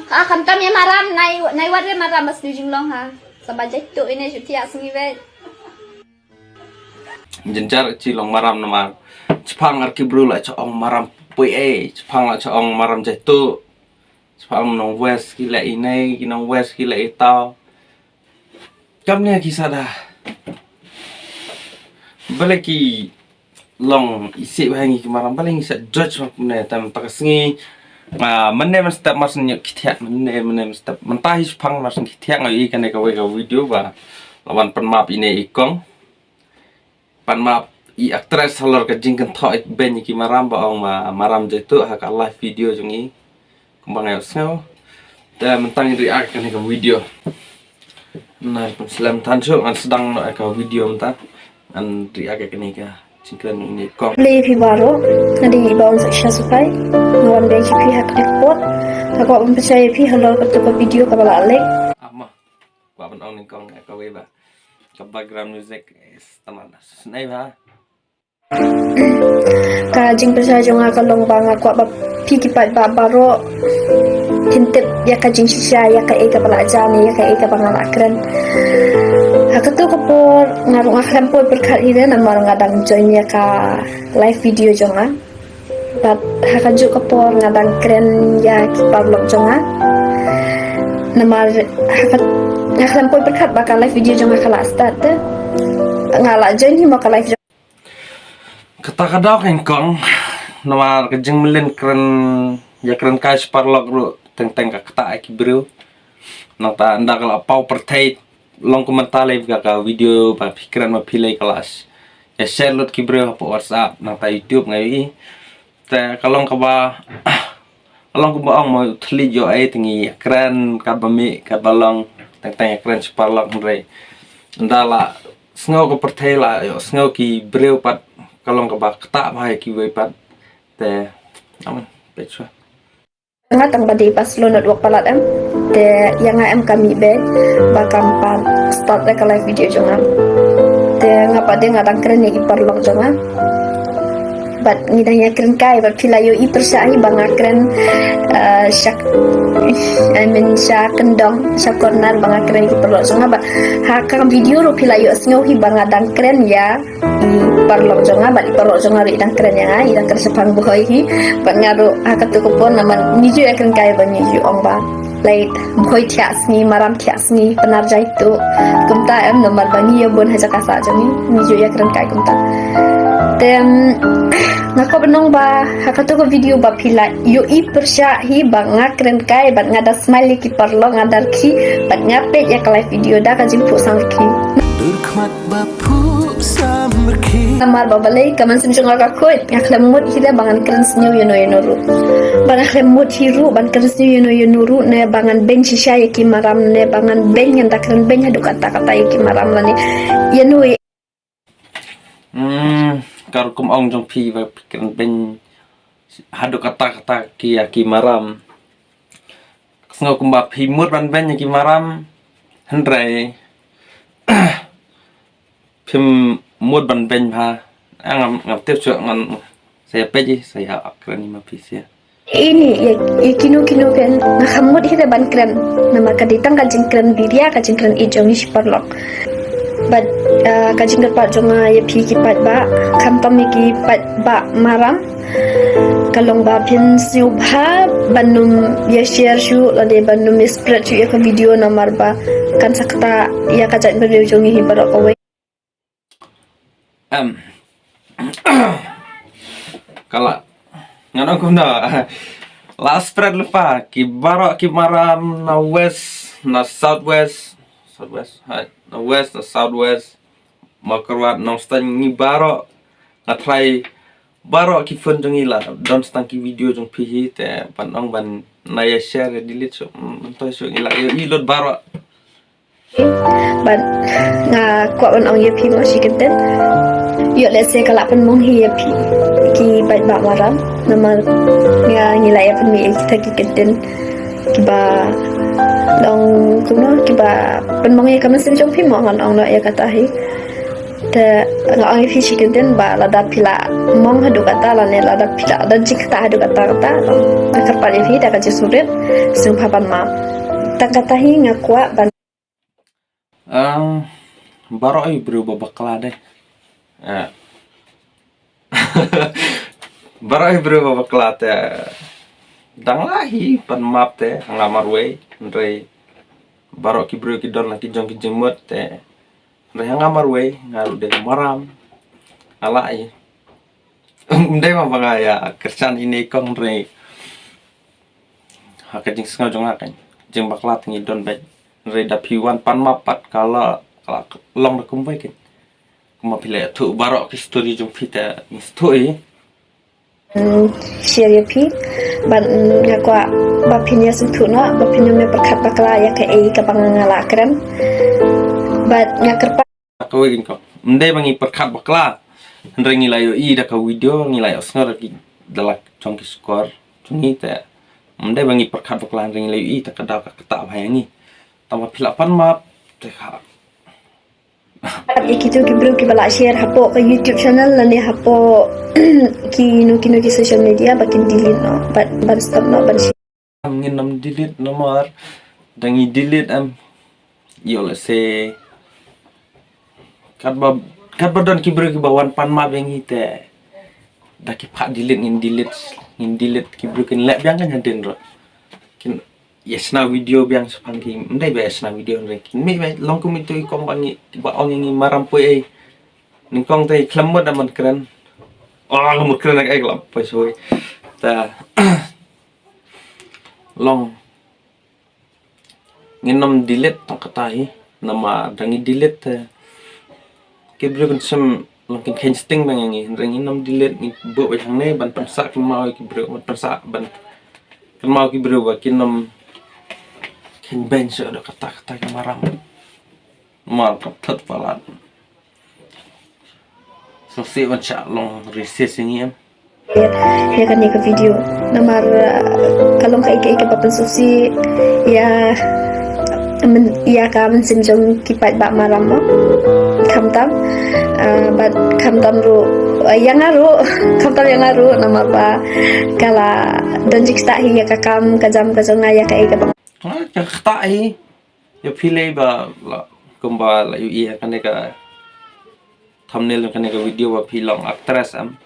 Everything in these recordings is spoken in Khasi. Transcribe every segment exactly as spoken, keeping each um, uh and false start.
Ah, khamtam ïa maram, nai, nai wat re maram bas ni jinglong ha. Sa ba jait tu ine shu thiah sngi beit. Jynjar chi long maram namar. Chipang ar ki bru la cha ong maram pui ei. Chipang la cha ong maram jait tu. Chipang nong west ki la inei, ki nong west ki la itau. Kam ne ki sada. Bale ki long isih ba ngi ki maram bale ngi sa judge ma ne tam ta ka sngi. Ah, mane man step mas nyuk ki thiak mane mane man step. Manta hi chipang mas ki thiak ngai i kane ka wei ka video ba. Lawan pan map ine i kong. Pan map i actress halor ka jingkynthoh i ben ki maram ba ong ma maram jaitu ha ka live video jong i. Kumba ngai sngew. Te mentang i react kane ka video. Na pun slem tan shu ngan sedang no ka video mentang. Ngan react kane ka jingkren ini kong. Play phi baroh, nga dei i ba ong sa sha supai. Nga wan beng phi ha ka pot. Ka kwah ban pynshai phi halor ka tu ka video ka ba la lek. Ama. Kwah ban ong nyngkong ka wei ba. Ka background music is taman. Snai ba. Ka jingpynshai jong nga ka long ba nga kwah ba phi ki paidbah baroh. Phin tip ïa ka jingshisha ïa ka ei ka ba la jan ïa ka ei ka ba nga la kren. Ha ka tu ka por nga ruh nga khlem poi pyrkhat hi de namar nga dang join ïa ka live video jong nga. Bad ha ka juh ka por nga dang kren ïa ki paralok jong nga. Namar ha ka nga khlem poi pyrkhat ba ka live video jong nga ka la start te. Nga la join hi mo ka live jong. Kata ka dok nyngkong namar ka jingmlien kren ïa kren kai shi paralok ruh teng teng ka kata ai ki briew. Nangta ynda ka la paw pyrthei long kumta live ka ka video ba phi kren ba phi lei ka la ïa share lut ki briew hapoh WhatsApp nangta YouTube ngai i. Te ka long kaba ka long kaba ong mo thli jo ai tengi kren kaba mi kaba long teng teng kren shi paralok hynrei. Ynda la sngew ka pyrthei la ïoh sngew ki briew pat ka long kaba kata ba ki wei pat. Te aman peit shuwa. Nga tang ba dei ba slow network palat em. Te ïa nga em ka mih beit ba kam pat start da ka live video jong nga. Te nga pat de nga dang kren ïa i paralok jong nga. Bad ngi dang ïa kren kai bad phi la ïoh i pyrshah hi ba nga kren, eh, sha, I mean sha kyndong sha corner ba nga kren ïa i paralok jong nga bad ha ka video ruh phi la ïoh sngew hi ba nga dang kren ïa i paralok jong nga bad i paralok jong nga ruh i dang kren ïa nga i dang kren shaphang Bhoi hi bad nga ruh ha katu ka por namar ngi ju ïa kren kai ba ngi ju ong ba leit Bhoi thiah sngi maram thiah sngi Pnar jaitu kumta em namar ba ngi ïa bun ha jaka sah jong ngi ngi ju ïa kren kai kumta. Te nga kwah ban ong ba ha katu ka video ba phi la ïoh i pyrshah hi ba nga kren kai bad nga da smile ïa ki paralok nga da rkhie bad nga peit ïa ka live video da ka jingphuh sang rkhie. Dur khmat ba phuh samrkhie. Namar ba balei ka mynsiem jong nga ka khuid nga khlem mut hi de ba ngan kren sniew ïano ïano ruh. Ba nga khlem mut hi ruh ban kren sniew ïano ïano ruh ne ba ngan beiñ shisha ïa ki maram ne ba ngan beiñ ngan da kren beiñ haduh katta katta ïa ki maram lane ïano ïa. Hmm, ka rukom ong jong phi ba phi kren beiñ haduh katta katta ki ïa ki maram. Sngew kumba phi mut ban beiñ ïa ki maram hynrei phim mut ban beiñ bha. Ngam ngam tip shuh ngan sa ïa peit sa ïa kren ma phi sia. Ini ïa ïa kino kino ken nga kham mut hi da ban kren. Namar ka dei tang ka jingkren biria ka jingkren i jong i shi paralok. Bad ka jingkyrpad jong nga ïa phi ki paidbah khamtam ïa ki paidbah maram. Ka long ba phin sngewbha ban nym ïa share shuh lane ban nym ïa spread shuh ïa ka video namar ba kan sa kata ïa ka jaitbynriew jong ngi hi baroh kawei. Em. Kala ngan ong kumno. La spread lypa ki baroh ki maram na west na south west. South west hai na west na south west. Mawkyrwat Nongstoiñ ngi baroh nga try baroh ki phone jong ngi la don stang ki video jong phi hi te ban ong ban na ïa share ïa delete shuh ban toh shuh ngi la ïa i lut baroh. Ban nga kwah ban ong ïa phi mo shi kyntien. Ïoh lehse ka la pynmong hi ïa phi ki paidbah maram namar nga ngi la ïa pynmih ïa kita ki kyntien kiba long kumno kiba pynmong ïa ka mynsiem jong phi mo ngan ong noh ïa kata hi. Te nga ong ïa phi shi kyntien ba lada phi la mong haduh katta lane lada phi la don jingktah haduh katta katta, nga kyrpad ïa phi da ka jingsngewrit, sngewbha ban map. Tang katta hi nga kwah ban Ah, baroh i briew ba bakla de. Ah. Baroh i briew ba bakla te dang lah hi ban map te ha nga marwei, hynrei baroh ki briew ki don la ki jong ki jingmut te, hynrei ha nga marwei nga ruh dei maram, nga lah hi. Ym dei ma ba nga ïa kyrshan ine i kong, hynrei ha ka jingsngew jong nga kan, jingbakla te ngi don beit, hynrei da phi wan pan map pat ka la, ka la long da kumwei kan. Kumba phi la ïathuh baroh ki story jong phi te ngi sngewthuh hi. Hmm, share ïa phi. Bad, hmm, nga kwah ba phin ïa sngewthuh noh, ba phin ym ïa pyrkhat bakla ïa kaei kaba nga la kren. Bad nga kyrpad. Kawei kan ko. Ym dei ba ngi pyrkhat bakla, hynrei ngi la ïohi da ka video, ngi la ïohsngew da ki, da la jong ki shkor jong ngi te. Ym dei ba ngi pyrkhat bakla, hynrei ngi la ïohi te ka daw ka ktah bha ïa ngi. Tang ba phi la pan map te ka Ïa kito ki briew kiba la share hapoh ka YouTube channel lane hapoh kino kino ki social media ba kin delete noh, ban, ban stop noh ban share. Ngin ym delete namar da ngi delete em, ïoh lehse katba, katba don ki briew kiba wan pan map ïa ngi te da ki phah delete ngin delete, ngin delete, ki briew kin leh biang kan hadien ruh. Kin ïa shna video biang shaphang ki, ym dei ba ïa shna video hynrei kin mih ba long kum ito i kong ba ngi, ba ong ïa ngi maram poi ei. Nyngkong te khlem mut da ban kren. Oh, khlem mut kren, eh, khlem poi soi. Ta long ngin ym delete tang katta hi. Namar da ngi delete te ki briew kin shem long kin kheiñ sting bang ïa ngi, hynrei ngin ym delete, ngi buh beit hangne ban pynsah kynmaw ïa ki briew, ban pynsah ban kynmaw ki briew ba kin ym kheiñ beiñ shuh da katta katta ki maram. Namar ka thot palat. Sngewsih ban shah long racist ïa ngi em. Ïa kane ka video namar, uh, ka long kaei kaei kaba pynsngewsih ïa, men, ïa ka mynsiem jong ki paidbah maram mo. Khamtam, uh, bad khamtam ruh, uh, ïa nga ruh, khamtam ïa nga ruh namar ba ka la don jingktah hi ïa ka kam ka jam ka jong nga ïa kaei kaba. Ka ktah hi. Ïa phi lei ba la, kumba la ïohi ïa kane ka thumbnail jong kane ka video ba phi long actress em.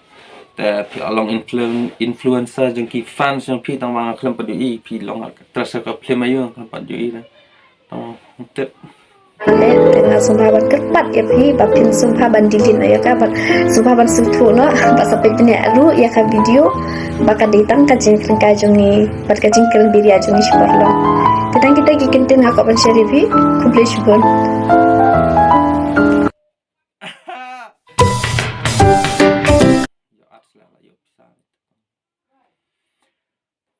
Te phi la long influen-, influencer jong ki fans jong phi, tang ba nga khlem pat ïohi phi long actress ka film aïu, nga khlem pat ïohi na. Tang tip. Te nga sngewbha ban kyrpad ïa phi ba phin sngewbha ban delete noh ïa ka, ban sngewbha ban sngewthuh noh ba sa pynbeit ruh ïa ka video ba ka dei tang ka jingkren kai jong ngi bad ka jingkren biria jong ngi shipor long. Te tang kita ki kyntien nga kwah ban share ïa phi. Khublei shibun.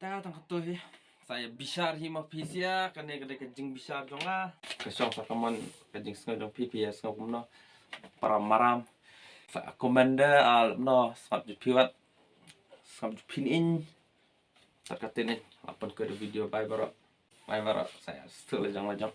Ta tang kato hi. Sa ïa bishar hi ma phi sha, kane ka dei ka jingbishar jong nga. Ka shong sa kamon ka jingsngew jong phi, phi ïa sngew kumno. Para maram. Sa comment da, ah, no, sngap ju phi wat. Sngap ju phin in. Tat katin in. Lapan ka video, bye baroh. Bye baroh. Sa ïa sngap la jong la jong.